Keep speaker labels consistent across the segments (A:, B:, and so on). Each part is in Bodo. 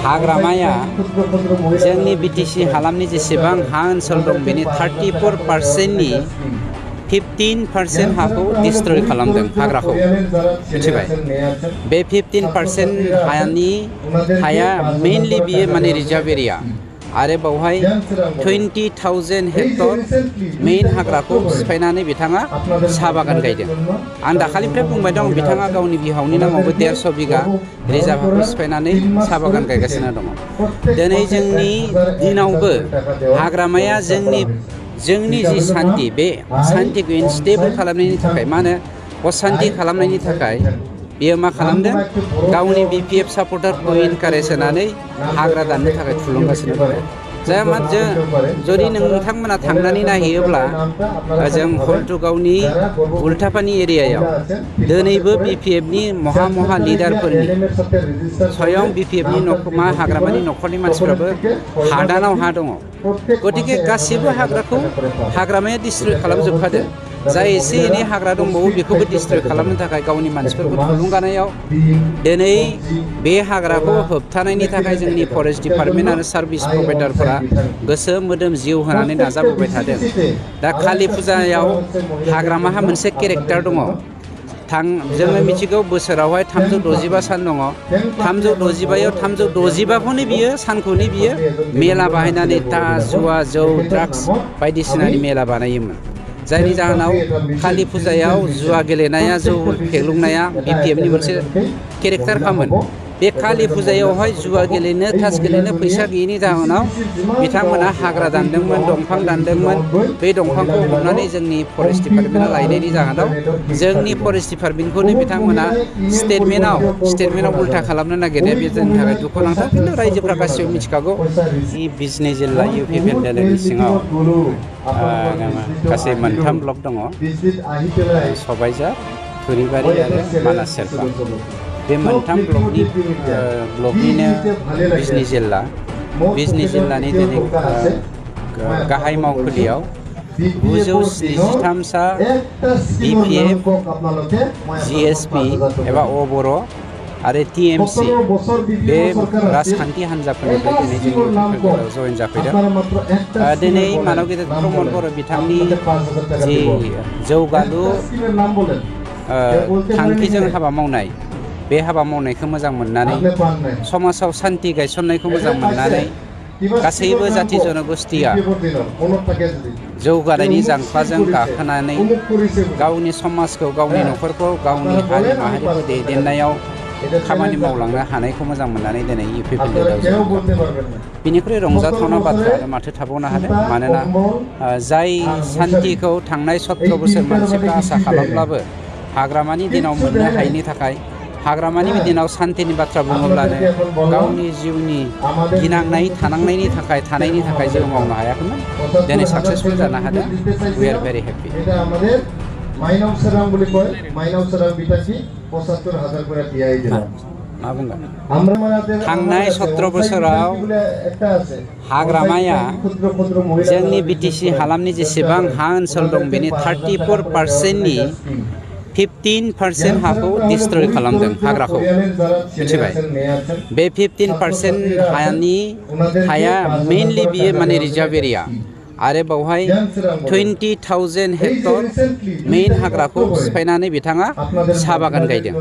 A: हाग्रामाया जोंनि बिटिसि हालामनि जेसेबां हा ओनसोल दं बेनि 34%नि 15% हाखौ डिस्ट्रय खालामदों हाग्राखौ मिथिबाय बे 15% हाया मेनलि बियो माने रिजार्भ एरिया आरो बावहाय 20,000 हेक्टर मेइन हाग्राखौ सिफायनानै बिथाङा साहा बागान गायदों आं दाखालिनिफ्राय बुंबाय दं बिथाङा गावनि बिहावनि नामावबो 150 बिगा रिजार्भ हाखौ सिफायनानै साहा बागान गायगासिनो दङ दिनै जोंनि दिनावबो हाग्रामाया जोंनि जि सान्थि बे सान्थिखौ इनस्टेबल खालामनायनि थाखाय मा होनो असान्थि खालामनायनि थाखाय बियो मा खालामदों गावनि बिपिएफ सापर्टारखौ इनकारेज होनानै हाग्रा दाननो थाखाय थुलुंगासिनो दङ जाय मा जुदि नोंथांमोना थांनानै नायहैयोब्ला जों हल्टुगावनि उल्टापानि एरियायाव दिनैबो बिपिएफनि महा लिडारफोरनि स्वयं बिपिएफनि हाग्रामानि न'खरनि मानसिफ्राबो हादानाव हा दङ गतिके गासिबो हाग्राखौ हाग्रामाया डिस्ट्रय खालामजोबखादों जाय एसे एनै हाग्रा दंबावो बेखौबो डिस्ट्रय खालामनो थाखाय गावनि मानसिफोरखौ थुलुंगानायाव दिनै बे हाग्राखौ होबथानायनि थाखाय जोंनि फरेस्ट डिपार्टमेन्ट आरो सार्भिस प्रभाइडारफोरा गोसो मोदोम जिउ होनानै नाजाबोबाय थादों दा कालि फुजायाव हाग्रामाहा मोनसे केरेक्टार दङ जोङो मिथिगौ बोसोरावहाय 365 सान दङ 365खौनो बियो सानखौनो बियो मेला बाहायनानै जुवा जौ ड्राग्स बायदिसिनानि मेला बानायोमोन जायनि जाहोनाव कालि फुजायाव जुवा गेलेनाया जौ फेग्लुंनाया बिपिएफनि मोनसे केरेक्टारखामोन बे कालि फुजायावहाय जुवा गेलेनो तास गेलेनो फैसा गैयैनि जाहोनाव बिथांमोना हाग्रा दानदोंमोन दंफां दानदोंमोन बे दंफांखौ हमनानै जोंनि फरेस्ट डिपार्टमेन्टआ लायनायनि जाहोनाव जोंनि फरेस्ट डिपार्टमेन्टखौनो बिथांमोना स्टेटमेन्टआव उल्था खालामनो नागिरनाया बे जोंनि थाखाय दुखुनांथाव खिन्थु रायजोफ्रा गासिबो मिथिखागौ बिजनि जिल्ला इउपि बेंगलनि सिङाव गासै 3 ब्लक दङ सबायझार थुरिबारि आरो मानास सेरफां बे 3 ब्लकनिनो बिजनि जिल्लानि दिनै गाहाय मावखुलियाव 973 सा बिपिएफ जिएसपि एबा बर' आरो टिएमसि बे राजखान्थि हान्जाफोरनिफ्राय दिनै जोंनि जयेन जाफैदों दिनै मानव गेदेर प्रमद बर' बिथांनि जि जौगालु थांखिजों हाबा मावनाय बे हाबा मावनायखौ मोजां मोननानै समाजाव सान्थि गायसननायखौ मोजां मोननानै गासैबो जाथि जनगोष्ठिया जौगानायनि जांख्लाजों गाखोनानै गावनि समाजखौ गावनि न'खरखौ गावनि हारि माहारिखौ दैदेननायाव खामानि मावलांनो हानायखौ मोजां मोननानै दिनै इउपि बेंगलाव बिनिख्रुइ रंजाथावना बाथ्रा आरो माथो थाबावनो हादों मानोना जाय सान्थिखौ थांनाय 17 बोसोर मानसिफ्रा आसा खालामब्लाबो हाग्रामानि दिनाव मोननो हायैनि थाखाय हाग्रामानि दिनाव सान्थिनि बाथ्रा बुङोब्लानो गावनि जिउनि गिनांनाय थानांनायनि थाखाय जेबो मावनो हायाखैमोन दिनै साक्सेसफुल जानो हादों वी आर भेरि हेपि थांनाय 17 बोसोराव हाग्रामाया जोंनि बिटिसि हालामनि जेसेबां हा ओनसोल दं बेनि 34%नि 15% हाखौ डिस्ट्रय खालामदों हाग्राखौ मिथिबाय बे 15% हाया मेनलि बियो माने रिजार्भ एरिया आरो बावहाय 20,000 हेक्टर मेइन हाग्राखौ सिफायनानै बिथाङा साहा बागान गायदों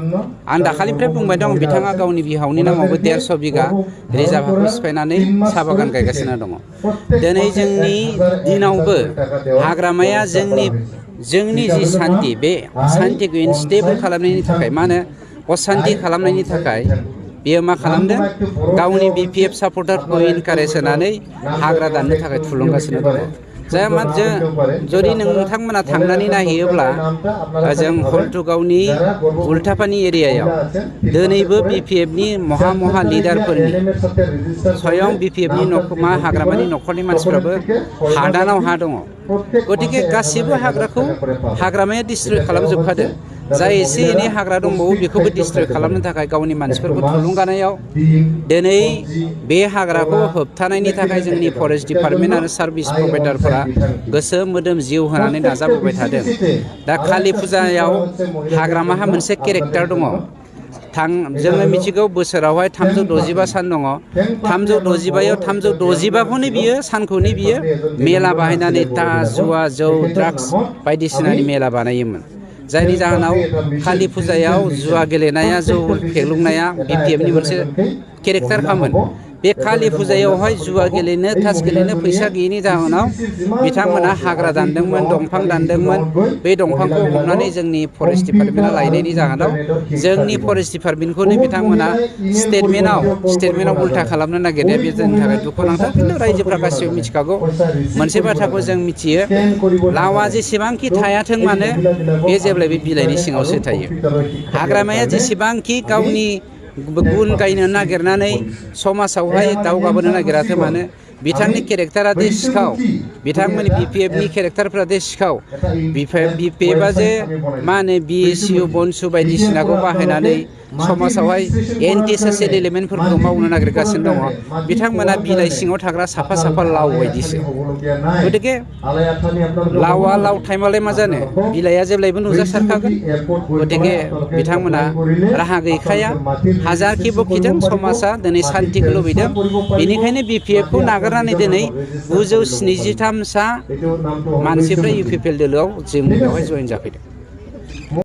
A: आं दाखालिनिफ्राय बुंबाय दं बिथाङा गावनि बिहावनि नामावबो 150 बिगा रिजार्भ हाखौ सिफायनानै साहा बागान गायगासिनो दङ दिनै जोंनि दिनावबो हाग्रामाया जोंनि जि सान्थि बे सान्थिखौ इनस्टेबल खालामनायनि थाखाय मा होनो असान्थि खालामनायनि थाखाय बियो मा खालामदों गावनि बिपिएफ सापर्टारखौ इनकारेज होनानै हाग्रा दाननो थाखाय थुलुंगासिनो दङ जाय मा जुदि नोंथांमोना थांनानै नायहैयोब्ला जों हल्टुगावनि उल्टापानि एरियायाव दिनैबो बिपिएफनि महा लिडारफोरनि स्वयं बिपिएफनि हाग्रामानि न'खरनि मानसिफ्राबो हादानाव हा दङ गतिके गासिबो हाग्राखौ हाग्रामाया डिस्ट्रय खालामजोबखादों जाय एसे एनै हाग्रा दंबावो बेखौबो डिस्ट्रय खालामनो थाखाय गावनि मानसिफोरखौ थुलुंगानायाव दिनै बे हाग्राखौ होबथानायनि थाखाय जोंनि फरेस्ट डिपार्टमेन्ट आरो सार्भिस प्रभाइडारफोरा गोसो मोदोम जिउ होनानै नाजाबोबाय थादों दा कालि फुजायाव हाग्रामाहा मोनसे केरेक्टार दङ जोङो मिथिगौ बोसोरावहाय 365 सान दङ 365याव 365खौनो बियो सानखौनो बियो मेला बाहायनानै जुवा जौ ड्राग्स बायदिसिनानि मेला बानायोमोन जायनि जाहोनाव कालि फुजायाव जुवा गेलेनाया जौ फेग्लुंनाया BPFनि मोनसे केरेक्टार खामोन बे कालि फुजायावहाय जुवा गेलेनो तास गेलेनो फैसा गैयैनि जाहोनाव बिथांमोना हाग्रा दानदोंमोन दंफां दानदोंमोन बे दंफांखौ हमनानै जोंनि फरेस्ट डिपार्टमेन्टआ लायनायनि जाहोनाव जोंनि फरेस्ट डिपार्टमेन्टखौनो बिथांमोना स्टेटमेन्टआव उल्था खालामनो नागिरनाया बे जोंनि थाखाय दुखुनांथाव खिन्थु रायजोफ्रा गासिबो मिथिखागौ मोनसे बाथ्राखौ जों मिथियो लावा जेसेबांखि थायाथों मानो बे जेब्लायबो बिलाइनि सिङावसो थायो हाग्रामाया जेसेबांखि गावनि गुन गायनो नागिरनानै समाजावहाय दावगाबोनो नागिराथों मानो बिथांनि केरेक्टारा दे सिखाव बिथांमोननि BPFनि केरेक्टारफ्रा दे सिखाव BPFआ जे मा होनो BSU बनसु बायदिसिनाखौ बाहायनानै समाजावहाय एन्टि ससियेल एलिमेन्टफोरखौ मावनो नागिरगासिनो दङ बिथांमोना बिलाइ सिङाव थाग्रा साफा साफा लाव बायदिसो गतिके लावा लाव टाइमालाय मा जानो बिलाइआ जेब्लायबो नुजासारखागोन गतिके बिथांमोना राहा गैखाया हाजारखि बखिथों समाजा दिनै सान्तिखौ लुबैदों बेनिखायनो BPFखौ नागारनानै दिनै 973 सा मानसिफ्रा UPPL दोलोआव जों बेवहाय जइन जाफैदों।